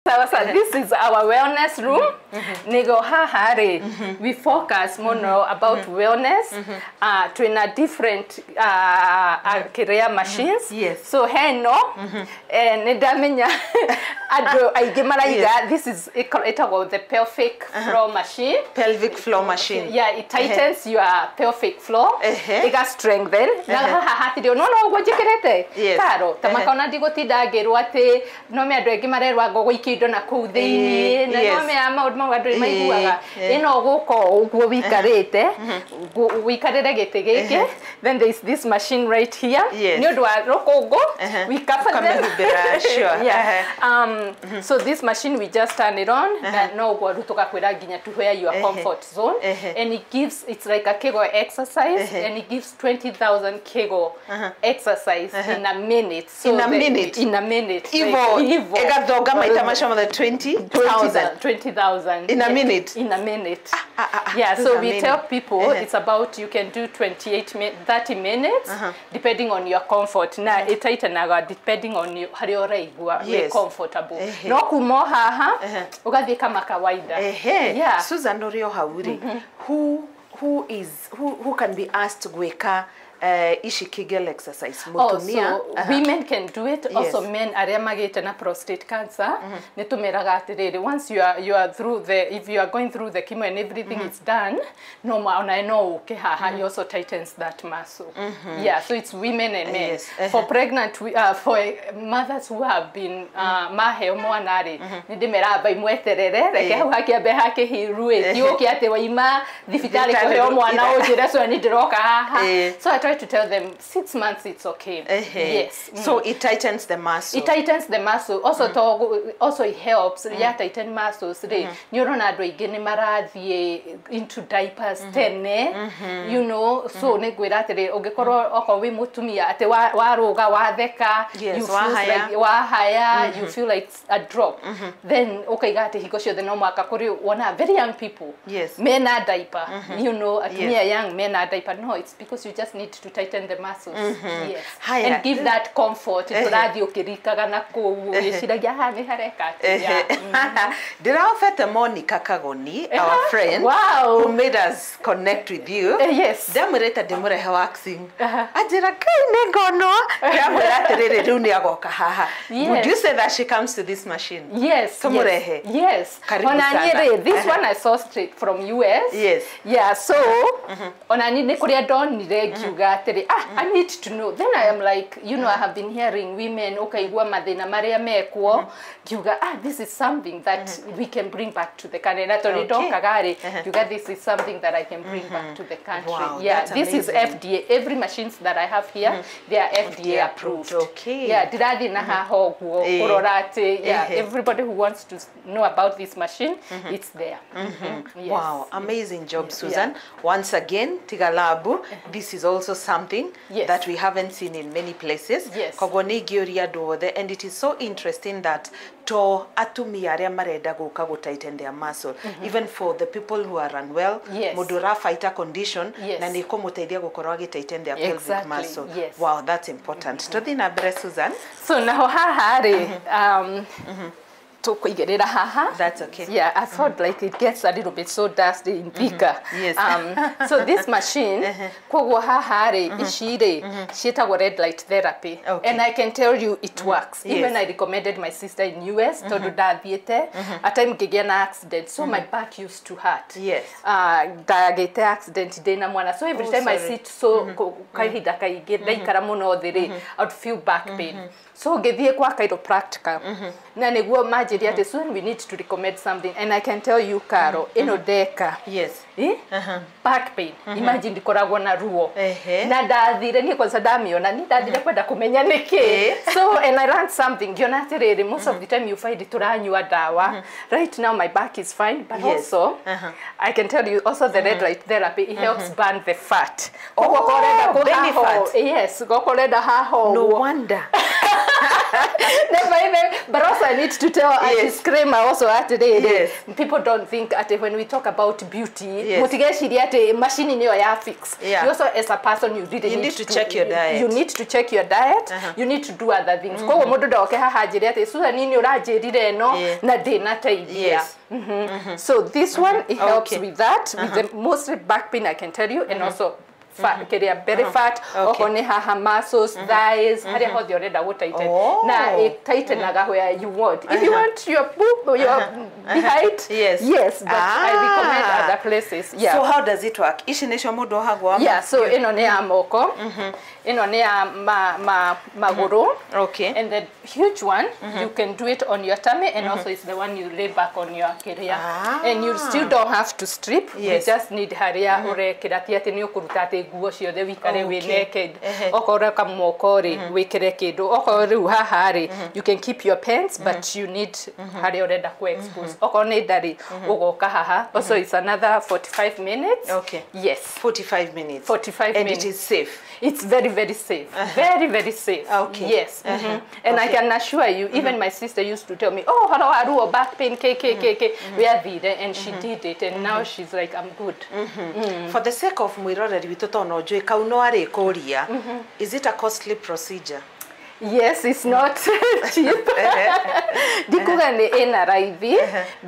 Sawa sawa, this is our wellness room. Nigo haha rĩ, we focus mũno about wellness. Twina different kiria machines. So heno nĩ ndamenya andũ aingĩ maraiga this is ĩtagwo the pelvic floor machine. Pelvic floor machine. Yeah, it tightens your pelvic floor. Ĩga strengthen. Na haha hatirĩ no ũguo njĩkĩrĩte. Karo, ta makona ndigũtinda ngĩrwo atĩ no me andũ aingĩ marerwo ngo gũikia indo na kũu thĩiniĩ na no me maũndũ mau andũ maiguaga ĩno gũka ũguo wikarĩte wikarĩre gĩtĩ gĩkĩ, then there is this machine right here nĩ ũndũ wa rũkũngũ, we cover them. Ũkamĩhumbĩra, sure. Yeah. So this machine, we just turn it on na no ũguo rĩu tũgakwĩra nginya to where your comfort zone, and it gives, it's like a Kegel exercise, and it gives 20,000 Kegel exercise in a minute. So In a minute? In a minute. Ivo. Like, ivo. Ĩgathonga maita macio mothe 20,000. 20,000. In a minute? In a minute. Ah, ah, ah, Yeah, that's so we amazing. Tell people it's about, you can do 28 30 minutes depending on your comfort. Na ĩtaitanaga depending on you, harĩa ũraigua wĩ comfortable. No kuma o haha ũgathiĩ kama kawaida. Yeah. Susan, ũrĩ o hau rĩ, who can be asked gwĩka ici Kegel exercise? Oh, Mũtumia? so women can do it. Also men arĩa magĩte na prostate cancer, nĩ tũmeraga atĩrĩrĩ, once you are through the if you are going through the chemo and everything is done, no ma ona no ũke haha, it also tightens that muscle. Yeah, so it's women and men. For pregnant for mothers who have been maheo mwana rĩ, nĩ ndĩmeraga mbai mweterere reke hau hakĩambe hakĩhiru ĩ ti ũke atĩ waima thibitarĩ Thibitarĩ kũheo mwana rũkira. Ũnjĩre so nĩ ndĩroka haha. So I try to tell them 6 months, it's okay. Yes. So it tightens the muscle. It tightens the muscle also. To also it helps ya tighten muscles rĩ, nĩ ũrona andũ aingĩ nĩ marathiĩ into diapers tene, so nĩ ngwĩra atĩrĩ, ũngĩkorwo okorwo wĩ mũtumia atĩ warũga watheka, you feel wahaya. Like wahaya, you feel like a drop, then ũkaiga atĩ hingo ciothe no mwaka kũrĩ wona very young people mena diaper, atumia young mena diaper. No, it's because you just need to tighten the muscles, yes, Haya. and give that comfort. Tũrathiĩ ũkĩrikaga na kũu ũgĩciragia haha nĩ hareka atĩa. Ndĩraobete Monica Kagoni, our friend who made us connect with you. Yes. Ndamwĩrĩte ndĩmũrehe waxing, anjĩra kai nĩ ngono, ndamwĩra atĩrĩrĩ rĩu nĩ agoka haha. Would you say that she comes to this machine? Yes. Tũmũrehe. Yes. Karibu Ona niĩ sana. rĩ, this one I saw straight from US. Yeah, so ona niĩ nĩ kũrĩa ndonire ngiuga atĩrĩ, "Ah, I need to know." Then I am like, I have been hearing women ũkaigua mathĩna marĩa mekuo, ngiuga, "Ah, this is something that we can bring back to the country." Na tondũ ndokaga rĩ, ngiuga this is something that I can bring back to the country. Wow, Yeah, that's this is amazing. FDA. Every machines that I have here, they are FDA approved. Yeah, ndirathiĩ na haha ũguo kũrora atĩ, yeah, everybody who wants to know about this machine, it's there. Yes. Wow, amazing job, Susan. Once again, Tigalabu, this is also something that we haven't seen in many places. Koguo nĩ ingĩũria andũ othe, and it is so interesting that to atumia arĩa marenda gũka gũ tighten their muscle, even for the people who are unwell, mũndũ ũrafight condition, na nĩ ĩkũmũteithia gũkorwo agĩ tighten their pelvic muscle. Wow, that's important. Tũthiĩ na mbere, Susan. So naho haha rĩ, tũkũigĩrĩra haha. That's okay. Yeah, I thought like it gets a little bit so dusty in Thika. So this machine, koguo haha rĩ, ici rĩ ciĩtagwo red light therapy. And I can tell you it works. Even I recommended my sister in US tondũ ndathiĩte a time ngĩgĩa na accident, so my back used to hurt. Ndagĩte accident ndĩna mwana, so every Oh, time I sorry. sit, so kahinda kaingĩ ndaikara mũno thĩ rĩ, I would feel back pain. So ngĩthiĩ kwa chiropractor na nĩguo manjĩria atĩ soon we need to recommend something, and I can tell you, Caro, ĩno ndeka, eh? Back pain, imagine, ndikoragwo na ruo. Na ndathire niĩ kwanza ndamĩona ni ndathire kwenda kũmenya nĩkĩ. So and I learned something, ngĩona atĩrĩrĩ, most of the time you find tũranyua ndawa. Right now my back is fine, but also I can tell you also the red light therapy, it helps burn the fat. Koguo Oh, korenda belly kũhaho fat. Yes, goko ũrenda haha No ũguo. wonder. Never even, but also I need to tell a disclaimer also atĩ Yes. people don't think atĩ when we talk about beauty, Yes. mutigecirie atĩ machine nĩyo ya fix. Yeah. You also as a person you really You need to check your diet. You need to check your diet. You need to do other things. Koguo mũndũ ndoke haha anjĩre atĩ Susan nĩ ũranjĩrire ĩno Yeah. na ndĩnateithia. Yes. So this one, it helps Okay. with that, with the mostly back pain I can tell you, and also fat, kĩrĩa belly fat, Okay. okorwo nĩ haha muscles, thighs, harĩa hothe ũrenda gũ-tighten. Oh. Na it tightenaga where you want. If you want your boob, your behind, Yes. yes, but I recommend Ah. other places. Yeah. So how does it work? Ici nĩcio mũndũ ohagwo wa Yeah, so ĩno nĩ ya moko, ĩno nĩ ya magũrũ. Okay. And the huge one, you can do it on your tummy, and also it's the one you lay back on your kĩrĩa. Ah. And you still don't have to strip. Yes. We just need harĩa ũrekĩra, ti atĩ nĩ ũkũruta atĩ nguo ciothe wĩikare wĩ Okay. naked. Ehe. Okorwo ũreka moko rĩ, wĩkĩre kĩndũ. Okorwo rĩu haha rĩ, you can keep your pants, but you need harĩa ũrenda ku expose. Okorwo nĩ nda rĩ, ũgoka haha. Also it's another 45 minutes. Okay. Yes. 45 minutes. 45 And minutes. it is safe. It's very, very safe. Very, very safe. Okay. Yes. And I can assure you, even my sister used to tell me, oh, hello, Aruo, back pain, K, K, K, K. We are there. And she did it. And now she's like, I'm good. For the sake of mwĩroreri witũ tondũ no njũĩ kau no arĩkũria, is it a costly procedure? Yes, it's not cheap. Ndikuga nĩ ĩna raithi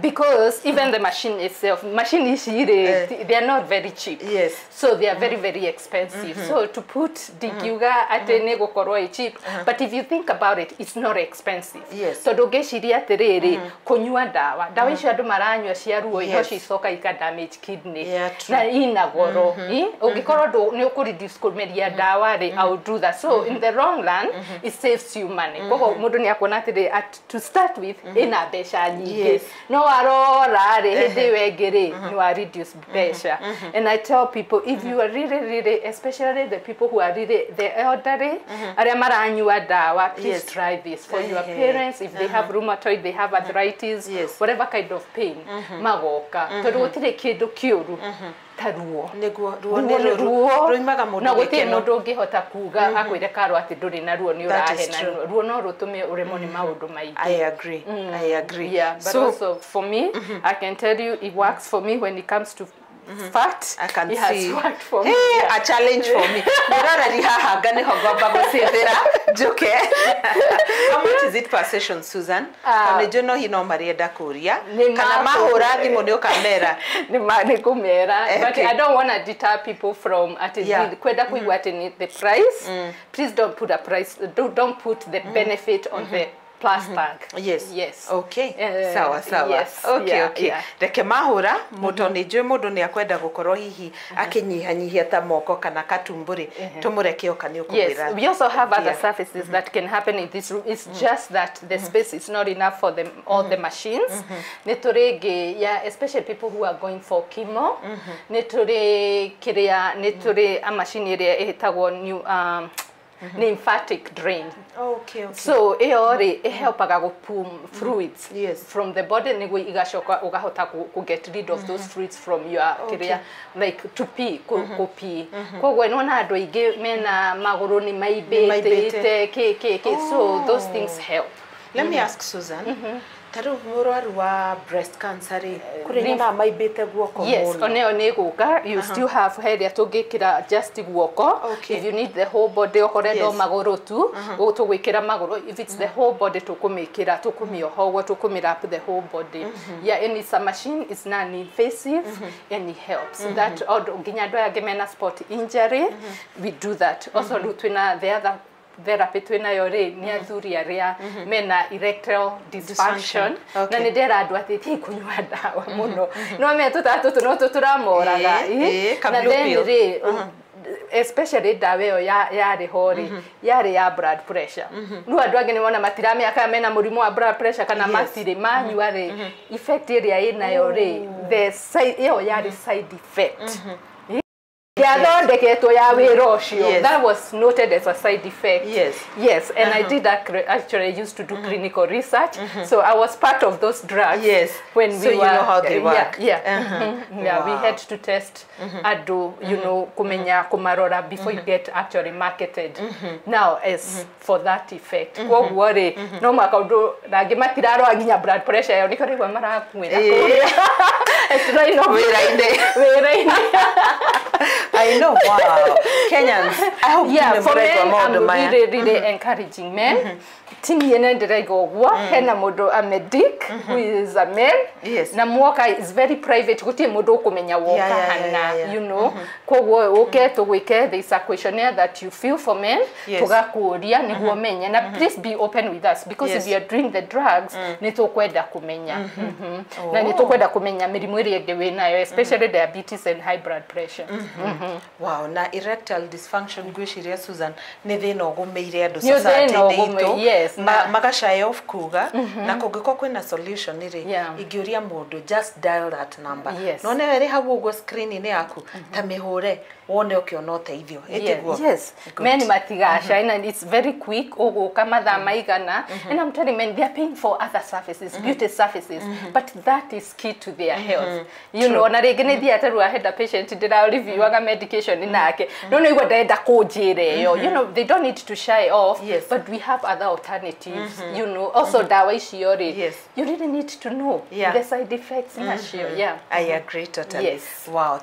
because even the machine itself, machine ici rĩ, they are not very cheap. Yes. So they are very, very expensive. So to put ndingiuga atĩ nĩ gũkorwo ĩ cheap, but if you think about it, it's not expensive. Yes. Tondũ ũngĩciria atĩrĩrĩ, kũnyua ndawa, ndawa icio andũ maranyua cia ruo, Yes. no cicoka ika damage kidney. Yeah, true. Na ina goro. Ũngĩkorwo nĩ ũkũ reduce kũmeria ndawa rĩ, I will do that. So in the long run, it saves you money. Koguo mũndũ nĩ akuona atĩrĩ, at to start with, ĩna mbeca nyingĩ. Yes. No warora rĩ, hĩndĩ ĩyo ĩngĩ rĩ, nĩ wa reduce mbeca. And I tell people, if you are really, really, especially the people who are really the elderly, arĩa maranyua ndawa, please Yes. try this for your Ehe. parents. If they have rheumatoid, they have arthritis, Yes. whatever kind of pain, magoka. Tondũ gũtirĩ kĩndũ kĩũru ta ruo. Nĩguo ruo Ruo nĩ nĩ rũru ruo ruimaga mũndũ na gũtirĩ gĩkeno. mũndũ ũngĩhota kuga akwĩre Karo atĩ ndũrĩ na ruo nĩ That is ũrahena. true. Ruo no rũtũme ũremwo nĩ maũndũ maingĩ. I agree. I agree. Yeah, but so also for me, I can tell you it works for me when it comes to fat. I can it has see. worked for me. Hey, Yeah. a challenge for me. Mwĩroreri haha anga nĩho ngomba gũcĩthĩra njũke. How much is it per session, Susan? Ah. Tondũ nĩnjũĩ no hi no marĩenda kũria. Nĩ Kana mahũra thimũ nĩ ũkamera. Nĩ ngũmera, but Okay. I don't want to deter people from atĩ Yeah. kwenda kũigua atĩ nĩ the price. Please don't put a price, don't put the benefit on the plus tag. Yes. Yes. Okay. Sawa sawa. Yes. Okay, Yeah, okay. yeah. Reke mahũra mũndũ nĩ njũĩ mũndũ nĩ akwenda gũkorwo hihi akĩnyihanyihia ta moko kana katumbũrĩ tũmũreke oka nĩ Yes, ũkũmwĩra. we also have other Yeah. services that can happen in this room. It's just that the space is not enough for them, all the machines. Nĩ tũrĩ ĩngĩ ya especially people who are going for chemo. Nĩ tũrĩ kĩrĩa, nĩ tũrĩ a machine ĩrĩa ĩtagwo new lymphatic drain. Okay, okay. So ĩyo rĩ ĩhelpaga gũ pump fluids Yes. from the body nĩguo igacoka ũgahota kũ get rid of those fluids from your Okay. kĩrĩa like to pee kũ pee. Koguo nĩwona andũ aingĩ mena magũrũ nĩ Nĩ maimbĩte. maimbĩte kĩ kĩ kĩ, so those things help. Let me ask Susan. Ta rĩu mũrwaru wa breast cancer rĩ, kũrĩ nyonaga maimbĩte guoko Yes, mũno. onayo nĩ ĩgũka. You still have he ĩrĩa tũngĩkĩra just guoko. Okay. If you need the whole body, okorwo ũrenda o Yes. magũrũ tu, tũgwĩkĩra magũrũ. If it's the whole body, tũkũmĩkĩra, tũkũmĩoha ũguo, tũkũmĩwrap the whole body. Yeah, and it's a machine, it's non-invasive, and it helps. That nginya andũ aya angĩ mena sport injury, we do that. Also rĩu twĩna the other therapy twĩnayo rĩ, nĩ athuri arĩa mena erectile dysfunction. Dysfunction. Okay. Na nĩ ndera andũ atĩ ti kũnyua ndawa mũno, no me tũtatũ tũ no tũtũramoraga. Ĩĩ, ka Na blue then pill. rĩ, especially ndawa ĩyo yarĩ ho rĩ, yarĩ ya blood pressure. Rĩu andũ angĩ nĩwona matiramenya kana mena mũrimũ wa blood pressure kana Yes. matirĩ manyua rĩ, effect ĩrĩa ĩnayo rĩ, the side ĩyo yarĩ side effect. Yathondeketwo ya wĩra ũcio. Yes. That was noted as a side effect. Yes. Yes, and I did actually used to do clinical research, so I was part of those drugs. Yes. When So we you were, know how they work. Yeah. Yeah, we Wow. had to test andũ, kumenya kumarora before you get actually marketed. Now as for that effect. Koguo rĩ, no mwaka ũndũ nangĩ matirarora nginya blood pressure yao nĩkĩo rĩu marakuĩra kũrĩa. Tũraina Wĩra-inĩ. Wĩra-inĩ. I know. Wow. Kenyans, I hope Yeah, for nĩ men, mũraigua maũndũ I'm maya. really, really encouraging men. Ti niĩ na ndĩraiga ũguo, hena mũndũ Amedik, who is a man. Yes. Na mwoka is very private, gũtirĩ mũndũ ũkũmenya woka Yeah, hana, yeah. Koguo ũke tũgwĩke, there is a questionnaire that you fill for men, tũgakũria nĩguo ũmenye. Na please be open with us, because if you are doing the drugs, nĩ tũkwenda kũmenya. Na nĩ tũkwenda kũmenya mĩrimũ ĩrĩa ĩngĩ wĩnayo, especially diabetes and high blood pressure. Wow, na erectile dysfunction ngwĩciria, Susan, nĩ thĩna ũgũmĩire andũ Nĩ thĩna society-inĩ ũgũmĩ- itũ. Yes, Magacaĩ off kuga na kũngĩkorwo kwĩna solution rĩ, ingĩũria mũndũ just dial that number. None we rĩ hau ũguo screen-inĩ yaku, ta mĩhũre wone ũkĩona ũteithio. Ĩtiguo? Yes. Good. Men matigaca, and it's very quick, ũgũka mathaa maigana. And I'm telling men, they are paying for other services, beauty services, but that is key to their health. Na rĩngĩ nĩ thiaga tarĩu I had a patient ndĩra reviewaga medication nake, no nĩ igua ndarenda kũnjĩra ĩyo. They don't need to shy off, but we have other alternatives. Also ndawa icio rĩ, you really need to know the side effects nacio. Yeah. I agree totally. Yes. Wow.